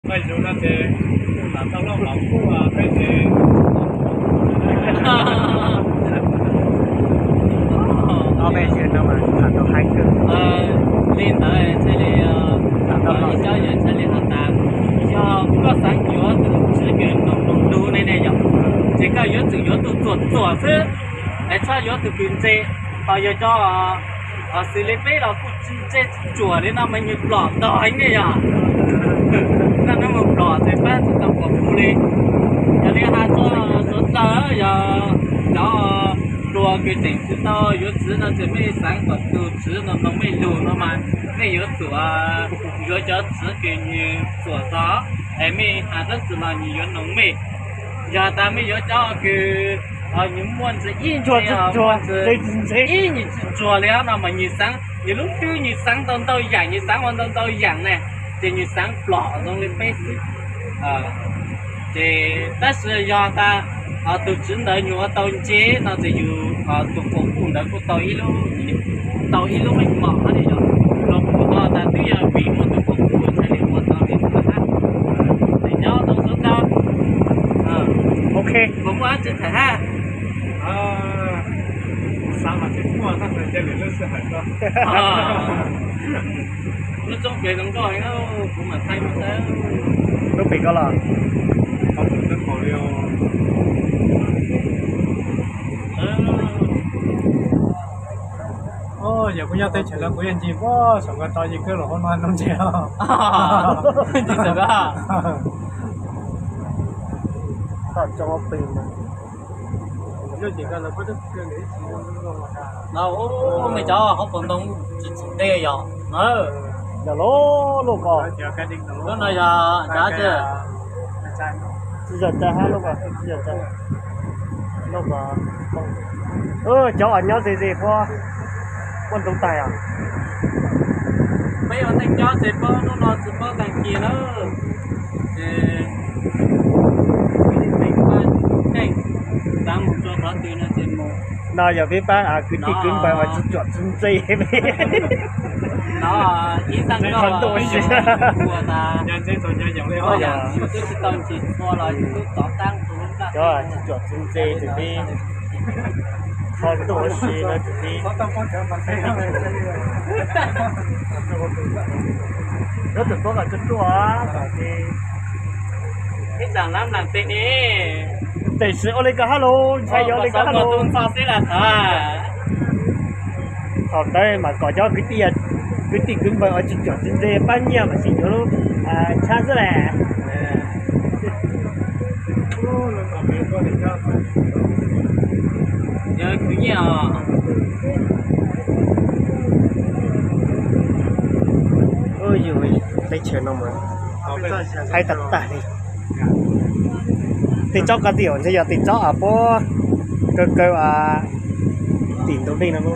Peb yug no ces kuj lam tau loj los kuj peb ces ob peb yug no mas tham tau haib kawg. Li ntawd thiaj li, lam tau loj, cov yawg thiaj li has tas, yog koj xav yuav tus tswv kws noog lug ne ne yog, ces koj yuav tsum yuav tus txuam txuam xwb, es txhob yuav tus kws ntse. Ho yog cov xws li peb los kuj tsis ntse tsis txuam li no mas nws plom ntog heev ne yog. Koj neb mus plom ces pab tsis tau kom kuv li. Yog li has txog suav dawg, yog cov hluas kws tseem tsis tau yuav txiv no ces mej xaav kom tus tswv no noog mej lug no mas mej yuav tsum yuav cov tswv kws nws txuam txog, es mej has tab sis los nws yuav noog mej. Yog tas mej yuav cov kws nws muaj ntsis ib ntsis, ib ntsis tsis tsuag li no mas nws xaav, nws lub hlwb nws xaav ntau ntau yaam, nws xaav ua ntau ntau yaam ne, ces nws xaav plom zoo li peb xwb. Ces tab sis yog tas tus tswv ntawd nws ua tau ntse no ces yus tus quas puj ntawd kuj tau ib lub, tau ib lub meej mom hab li yog, los kuv no tas twb yog vim muaj tus quas puj thiaj li ua tau li ntawd hab. Ces nyob tau suav dawg, ok, puas muaj dab tsi tham hab? Xav mas tsis muaj, tab sis cia li lub sij hawm ko. Lub roob kev zoo nkauj heev, kuv mam thaij rau. Roob pem ko los? Yog kuv nyob teb chaws no kuv yeej ncig puag saum ko tau yig kawg los hauv no no ntses. Ncig saum ko. Toj roob pem no. No, mej cov hauv paus ntoo tsis tsim ntej yog. Yog lub, lub ko. Lub no yog nrad tsi? Tsis yog tsaws hab lub ko, tsis yog tsaws. Lub ko, cov uas nyob ze ze puab, puab ntoo taig os. Peb ua neej nyob ces paub lub no tsis paub taag kis lawm. Ces peb pab keej xaav mus rau qhov twg no ces mus. No yog peb pab kwv tij kwv npawg uas tsis cuam tsis ntse. No ib tag ntuj si, twb tsis tau ntsis txhua los yus twb tov tab tus lub ntaj. Cov tsis cuam tsis ntse ces peb txhob tuaj ua si no ces peb yuav tsum tuaj kom tsuaj tsuaj. Ib tsaam lab nplaag teg ne. Tam sim ua li ko hab los, ntshai yuav ua li ko hab los. Thaum ntawd mas kom cov kwv tij kwv npawg uas tsis cuam tsis ntse pab nyiaj mas sim yuav lub tshab xwb las. Yus teb chaws no mas haib tag tag li. Tej tsob ko tias ntshe yog tej tsob uas puab kaw kaw tim ntug dej no.